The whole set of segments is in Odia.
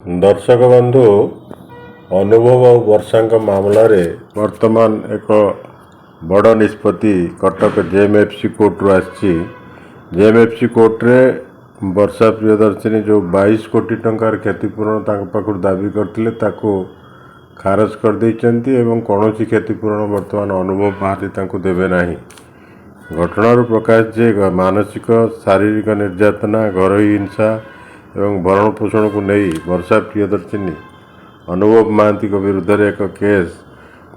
ଦର୍ଶକ ବନ୍ଧୁ, ଅନୁଭବ ଆଉ ବର୍ଷାଙ୍କ ମାମଲାରେ ବର୍ତ୍ତମାନ ଏକ ବଡ଼ ନିଷ୍ପତ୍ତି କଟକ ଜେଏମ୍ଏଫ୍ସି କୋର୍ଟରୁ ଆସିଛି। ଜେଏମ୍ଏଫ୍ସି କୋର୍ଟରେ ବର୍ଷା ପ୍ରିୟଦର୍ଶିନୀ ଯେଉଁ 22 କୋଟି ଟଙ୍କାର କ୍ଷତିପୂରଣ ତାଙ୍କ ପାଖରୁ ଦାବି କରିଥିଲେ, ତାକୁ ଖାରଜ କରିଦେଇଛନ୍ତି ଏବଂ କୌଣସି କ୍ଷତିପୂରଣ ବର୍ତ୍ତମାନ ଅନୁଭବ ମହାନ୍ତି ତାଙ୍କୁ ଦେବେ ନାହିଁ। ଘଟଣାରୁ ପ୍ରକାଶ ଯେ ମାନସିକ ଶାରୀରିକ ନିର୍ଯାତନା, ଘରୋଇ ହିଂସା ଏବଂ ଭରଣ ପୋଷଣକୁ ନେଇ ବର୍ଷା ପ୍ରିୟଦର୍ଶିନୀ ଅନୁଭବ ମହାନ୍ତିଙ୍କ ବିରୁଦ୍ଧରେ ଏକ କେସ୍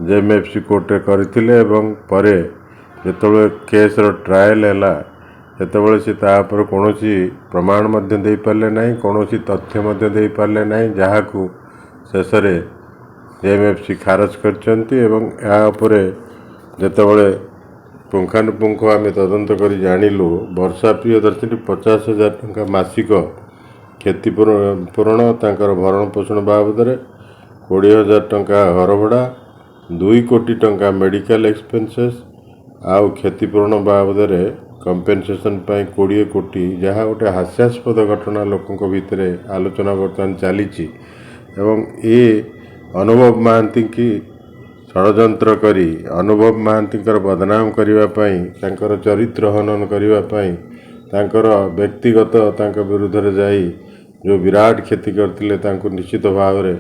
ଜେଏମ୍ଏଫ୍ସି କୋର୍ଟରେ କରିଥିଲେ ଏବଂ ପରେ ଯେତେବେଳେ କେସ୍ର ଟ୍ରାଏଲ୍ ହେଲା, ସେତେବେଳେ ସେ ତା ଉପରେ କୌଣସି ପ୍ରମାଣ ମଧ୍ୟ ଦେଇପାରିଲେ ନାହିଁ, କୌଣସି ତଥ୍ୟ ମଧ୍ୟ ଦେଇପାରିଲେ ନାହିଁ, ଯାହାକୁ ଶେଷରେ ଜେଏମ୍ଏଫ୍ସି ଖାରଜ କରିଛନ୍ତି। ଏବଂ ଏହା ଉପରେ ଯେତେବେଳେ ପୁଙ୍ଖାନୁପୁଙ୍ଖ ଆମେ ତଦନ୍ତ କରି ଜାଣିଲୁ, ବର୍ଷା ପ୍ରିୟଦର୍ଶିନୀ 50,000 ଟଙ୍କା ମାସିକ କ୍ଷତିପୂରଣ ତାଙ୍କର ଭରଣ ପୋଷଣ ବାବଦରେ, 20,000 ଟଙ୍କା ଘର ଭଡ଼ା, 2 କୋଟି ଟଙ୍କା ମେଡ଼ିକାଲ ଏକ୍ସପେନ୍ସେସ୍ ଆଉ କ୍ଷତିପୂରଣ ବାବଦରେ କମ୍ପେନସେସନ୍ ପାଇଁ 20 କୋଟି, ଯାହା ଗୋଟେ ହାସ୍ୟାସ୍ପଦ ଘଟଣା। ଲୋକଙ୍କ ଭିତରେ ଆଲୋଚନା ବର୍ତ୍ତମାନ ଚାଲିଛି ଏବଂ ଏ ଅନୁଭବ ମହାନ୍ତିଙ୍କି ଷଡ଼ଯନ୍ତ୍ର କରି ଅନୁଭବ ମହାନ୍ତିଙ୍କର ବଦନାମ କରିବା ପାଇଁ, ତାଙ୍କର ଚରିତ୍ର ହନନ କରିବା ପାଇଁ, ତାଙ୍କର ବ୍ୟକ୍ତିଗତ ତାଙ୍କ ବିରୁଦ୍ଧରେ ଯାଇ ଯେଉଁ ବିରାଟ କ୍ଷତି କରିଥିଲେ, ତାଙ୍କୁ ନିଶ୍ଚିତ ଭାବରେ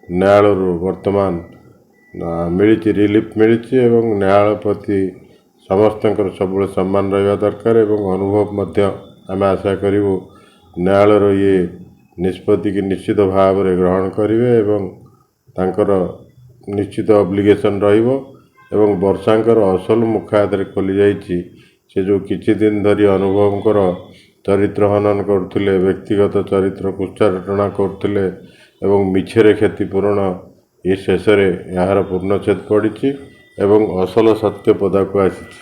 ନ୍ୟାୟାଳୟରୁ ବର୍ତ୍ତମାନ ମିଳିଛି, ରିଲିଫ୍ ମିଳିଛି। ଏବଂ ନ୍ୟାୟାଳୟ ପ୍ରତି ସମସ୍ତଙ୍କର ସବୁବେଳେ ସମ୍ମାନ ରହିବା ଦରକାର ଏବଂ ଅନୁଭବ ମଧ୍ୟ ଆମେ ଆଶା କରିବୁ ନ୍ୟାୟାଳୟର ଇଏ ନିଷ୍ପତ୍ତିକି ନିଶ୍ଚିତ ଭାବରେ ଗ୍ରହଣ କରିବେ ଏବଂ ତାଙ୍କର ନିଶ୍ଚିତ ଅବ୍ଲିଗେସନ୍ ରହିବ। ଏବଂ ବର୍ଷାଙ୍କର ଅସଲ ମୁଖା ଏଥିରେ ଖୋଲିଯାଇଛି। ସେ ଯେଉଁ କିଛି ଦିନ ଧରି ଅନୁଭବଙ୍କର ଚରିତ୍ର ହନନ କରୁଥିଲେ, ବ୍ୟକ୍ତିଗତ ଚରିତ୍ର କୁତ୍ସାରଟନା କରୁଥିଲେ ଏବଂ ମିଛରେ କ୍ଷତିପୂରଣ, ଏ ଶେଷରେ ଏହାର ପୂର୍ଣ୍ଣଚ୍ଛେଦ ପଡ଼ିଛି ଏବଂ ଅସଲ ସତ୍ୟ ପଦାକୁ ଆସିଛି।